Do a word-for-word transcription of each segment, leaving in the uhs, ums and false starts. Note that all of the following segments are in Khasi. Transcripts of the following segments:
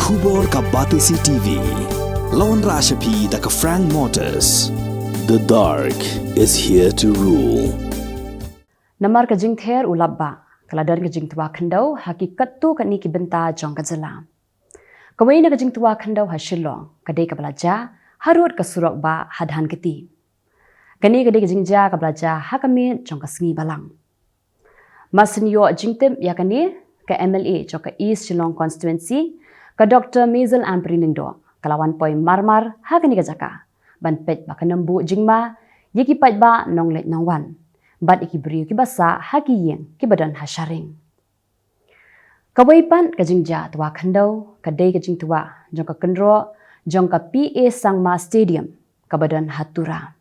Khubor ka Batesi T V. Lawan Rashapi da ka Frank Motors. The dark is here to rule. Namar ka jingther u lap ba, ka la don ka jingtwa khyndew ha ki katto katne ki bynta jong ka jylla. Kawei na ka jingtwa khyndew ha Shillong, ka dei kaba la jia harud ka surok ba ha Dhankheti. Kane ka dei ka jingjia kaba la jia ha ka miet jong ka sngi Balang. Mar shen ïoh jingtip ïa kane, ka M L A jong ka East Shillong Constituency, ka Doktor Maisel Ampareen Lyngdoh, ka la wan poi marmar ha kane ka jaka ban peit ba kan ym buh jingma ïa ki paidbah nongleit nongwan bad ïa ki briew kiba sah ha ki ïing kiba don ha sharing. Kawei pat ka jingjia twa khyndew ka dei ka jingtwa jong ka kynroh jong ka P A Sangma Stadium kaba don ha Tura.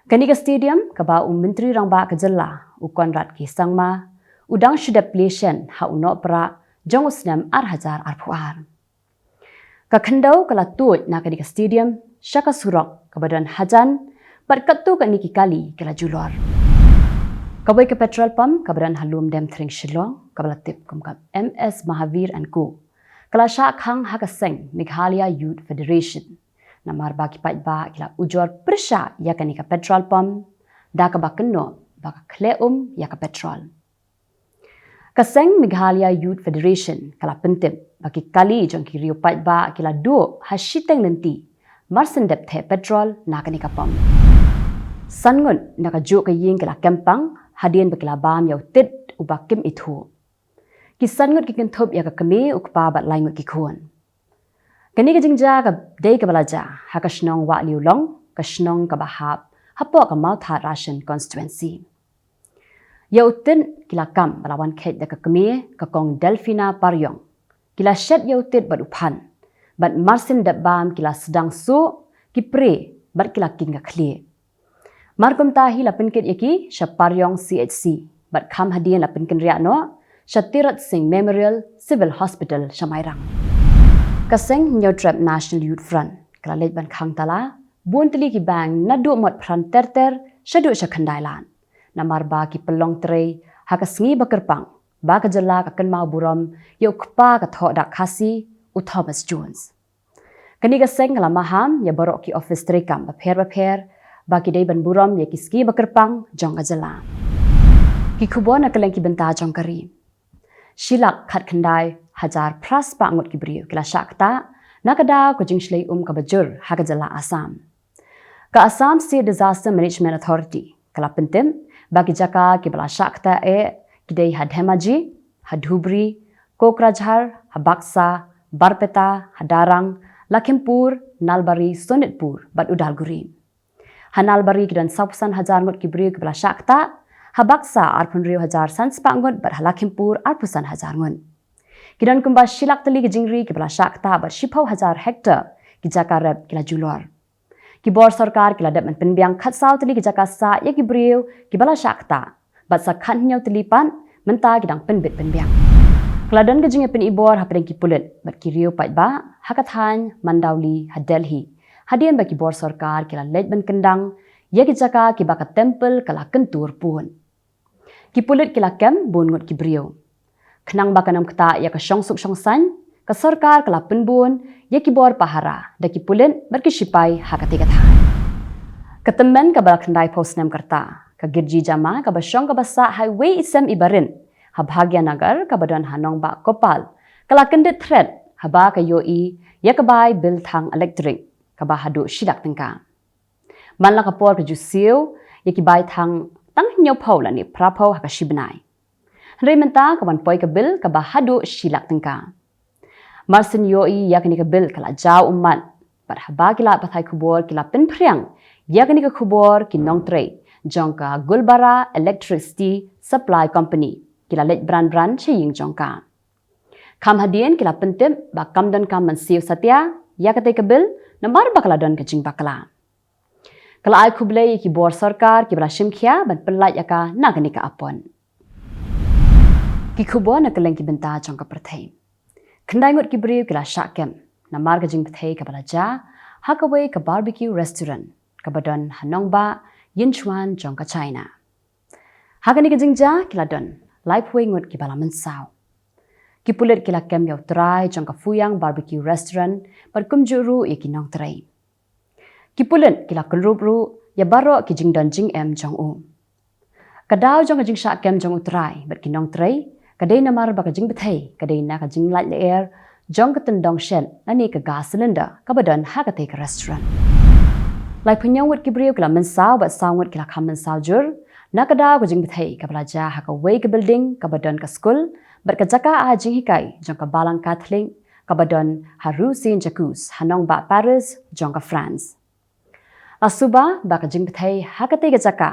Kane ka stadium kaba u Myntri Rangbah ka jylla, u Conrad K Sangma, u dang shu dep plie shen ha u Nohprah jong u snem ar hajar arphew ar. Ka khyndew ka la tuid na kane ka stadium sha ka surok kaba don hajan bad katto katne ki kali ki la julor. Kawei ka petrol pump kaba don ha Lumdem Thring Shillong, kaba la tip kum ka M S Mahavir and Co, ka la shah khang ha ka seng Meghalaya Youth Federation. Namar ba ki paidbah ki la ujor pyrshah ïa kane ka petrol pump da kaba kynnoh ba ka khleh um ïa ka petrol. Ka seng Meghalaya Youth Federation ka la pyntip ba ki kali jong ki riew paidbah ki la duh ha shiteng lynti mar shen dep theh petrol na kane ka pump. San ngut na kajuh ka ïing ki la kem pang hadien ba ki la bam ïa u tit uba kim ithuh. Ki san ngut ki kynthup ïa ka kmie, u kpa bad lai ngut ki khun. Kane ka jingjia ka dei kaba la jia ha ka shnong Wahliulong, ka shnong kaba hap hapoh ka Mawthadraishan Constituency. Ïa u tit ki la kam ba la wan kheit da ka kmie, ka Kong Delfina Pariong. Ki la shet ïa u tit bad u phan bad mar shen dep bam ki la sdang suh, ki pre bad ki la king ka khlieh. Mar kumta hi la pynkit ïa ki sha Pariong C H C bad kham hadien la pynkynriah noh sha Tirot Sing Memorial Civil Hospital sha Mairang. Ka seng Hynñiewtrep National Youth Front ka la leit ban khang tala bun tylli ki bank naduh mot phra ter ter shaduh sha khyndai lad. Namar ba ki pynlong trei ha ka sngi ba kyrpang ba ka jylla ka kynmaw burom ïa u kpa ka thoh dak Khasi, u Thomas Jones. Kane ka seng ka la maham ïa baroh ki office treikam bapher bapher ba ki dei ban burom ïa ki sngi ba kyrpang jong ka jylla. Ki khubor na kylleng ki bynta jong ka ri. Shi lak khatkhyndai hajar phra spah ngut ki briew ki la shah ktah na ka daw ka jingshlei um kaba jur ha ka jylla Assam. Ka Assam State Disaster Management Authority ka la pyntip ba ki jaka kiba la shah ktah eh ki dei ha Dhemaji, ha Dhubri, Kokrajhar, ha Baksa, Barpeta, ha Darrang, Lakhimpur, Nalbari, Sonitpur bad Udalguri. Ha Nalbari ki don sawphew san hajar ngut ki briew kiba la shah ktah, ha Baksa arphew hynriew hajar san spah ngut bad ha Lakhimpur arphew san hajar ngut. Ki don kumba shi lak tylli ki jingri kiba la shah ktah bad shiphew hajar hektar ki jaka rep ki la julor. Ki bor sorkar ki la dep ban pynbiang khatsaw tylli ki jaka sah ïa ki briew kiba la shah ktah bad sa khathynñiew tylli pat mynta ki dang pynbit pynbiang. Ka la don ka jingïapynibor hapdeng ki pulit bad ki riew paidbah ha ka thaiñ Mandauli ha Delhi hadien ba ki bor sorkar ki la leit ban kyndang ïa ki jaka kiba ka temple ka la kyntur pud. Ki pulit ki la kem bun ngut ki briew. Khnang ba kan ym ktah ïa ka shongsuk shongsaiñ, ka sorkar ka la pynbun ïa ki bor pahara da ki pulit bad ki shipai ha katei ka thaiñ. Ka tymmen kaba la khyndai phew snem ka rta, ka Girji Jama kaba shong kaba sah ha iwei i sem iba rit ha Bhagyanagar kaba don ha nongbah Koppal ka la kyndit thret haba ka ïohi ïa ka bai bill thang elektrik kaba haduh shi lak tyngka. Man la ka por ka ju siew ïa ki bai thang tang hynñiewphew lane phraphew ha ka shi bnai. Hynrei mynta ka wan poi ka bill kaba haduh shi lak tyngka. Mar shen ïohi ïa kane ka bill ka la jaw ummat bad haba ki lad pathai khubor ki la pynphriang ïa kane ka khubor, ki nongtrei jong ka Gulbarga Electricity Supply Company ki la leit bran bran sha ïing jong ka. Kham hadien ki la pyntip ba kam donkam ban siew satia ïa katei ka bill namar ba ka la don ka jingbakla. Ka la ai khublei ïa ki bor sorkar kiba la shim khia ban pynlait ïa ka na kane ka apot. Ki khubor na kylleng ki bynta jong ka pyrthei. Khyndai ngut ki briew ki la shah kem namar ka jingbthei kaba la jia ha kawei ka barbecue restaurant kaba don ha nongbah Yinchuan jong ka China. Ha kane ka jingjia ki la don laiphew ngut kiba la mynsaw. Ki pulit ki la kem ïa u trai jong ka Fuyang Barbecue Restaurant bad kumjuh ruh ïa ki nongtrei. Ki pulit ki la kynrup ruh ïa baroh ki jingdon jingem jong u. Ka daw jong ka jingshah kem jong u trai bad ki nongtrei ka dei namar ba ka jingbthei ka dei na ka jinglait lyer jong ka tyndong shet lane ka gas cylinder kaba don ha katei ka restaurant. Laiphew hynñiew ngut ki briew ki la mynsaw bad saw ngut ki la kham mynsaw jur na ka daw ka jingbthei kaba la jia ha kawei ka building kaba don ka skul bad ka jaka ai jinghikai jong ka Balang Katholik kaba don ha Rue Saint Jacques ha nongbah Paris jong ka France. La suba ba ka jingbthei ha katei ka jaka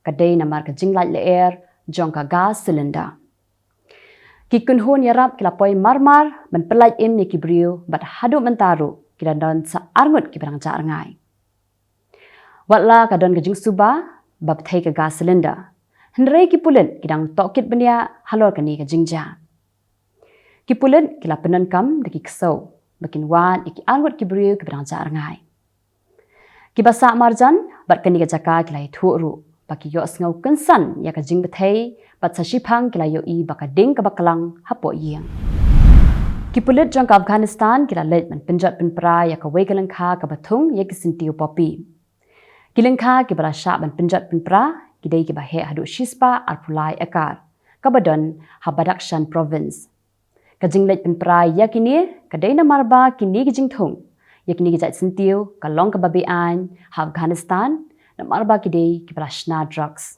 ka dei namar ka jinglait lyer jong ka gas cylinder. Ki kynhun ïarap ki la poi marmar ban pyllait im ïa ki briew bad haduh mynta ruh ki la don sa arngut kiba dang jah rngai. Watla ka don ka jingsuba ba bthei ka gas cylinder, hynrei ki pulit ki dang tohkit bniah halor kane ka jingjia. Ki pulit ki la pyndonkam da ki ksew ba kin wad ïa ki arngut ki briew kiba dang jah rngai. Kiba sah marjan bad kane ka jaka ki la ïathuh ruh ba ki ïohsngew kynsan ïa ka jingbthei bad sa shiphang ki la ïohi ba ka ding kaba klang hapoh ïing. Ki pulit jong ka Afghanistan ki la leit ban pynjot pynpra ïa kawei ka lyngkha kaba thung ïa ki syntiew poppy. Ki lyngkha kiba la shah ban pynjot pynpra ki dei kiba heh haduh shispah arphew lai ekar kaba don ha Badakhshan Province. Ka jingleit pynpra ïa kine ka dei namar ba kine ki jingthung ïa kine ki jait syntiew ka long kaba beaiñ ha Afghanistan namar ba ki dei kiba la shna drugs.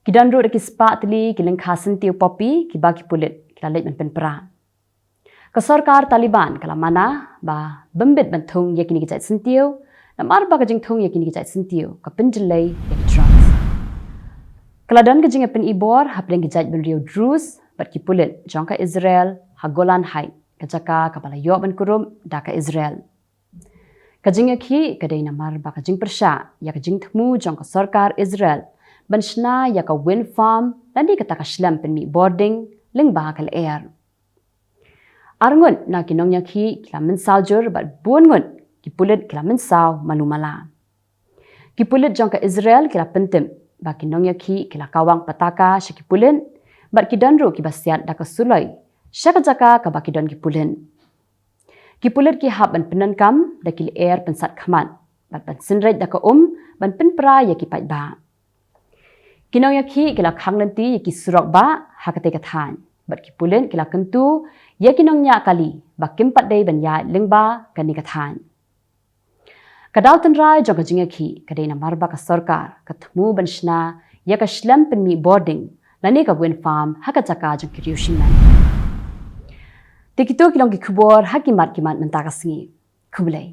Ki don ruh da ki spah tylli ki lyngkha syntiew poppy kiba ki pulit ki la leit ban pynpra. Ka sorkar Taliban ka la mana ba bym bit ban thung ïa kine ki jait syntiew namar ba ka jingthung ïa kine ki jait syntiew ka pynjyllei ïa ki drugs. Ka la don ka jingïapynibor hapdeng ki jait bynriew Druze bad ki pulit jong ka Israel ha Golan Heights, ka jaka kaba la ïoh ban kurup da ka Israel. Ka jingïakhih ka dei namar ba ka jingpyrshah ïa ka jingthmu jong ka sorkar Israel ban shna ïa ka wind farm lane kata ka shlem pynmih bording lyngba ka lyer. Arngut na ki nongïakhih ki la mynsaw jur bad bun ngut ki pulit ki la mynsaw malu mala. Ki pulit jong ka Israel ki la pyntip ba ki nongïakhih ki la kawang pataka sha ki pulit bad ki don ruh kiba siat da ka suloi sha ka jaka kaba ki don ki pulit. Ki pulit ki hap ban pyndonkam da ki lyer pynsat khmat bad ban synreit da ka um ban pynpra ïa ki paidbah. Ki nongïakhih ki la khang lynti ïa ki surok bah ha katei ka thaiñ bad ki pulit ki la kyntu ïa ki nongñiah kali ba kim pat dei ban ïaid lyngba kane ka thaiñ. Ka daw tynrai jong ka jingïakhih ka dei namar ba ka sorkar ka thmu ban shna ïa ka shlem pynmih bording lane ka wind farm ha ka jaka jong ki riew shimet. Te kito ki long ki khubor ha ki mat ki mat mynta ka sngi. Khublei.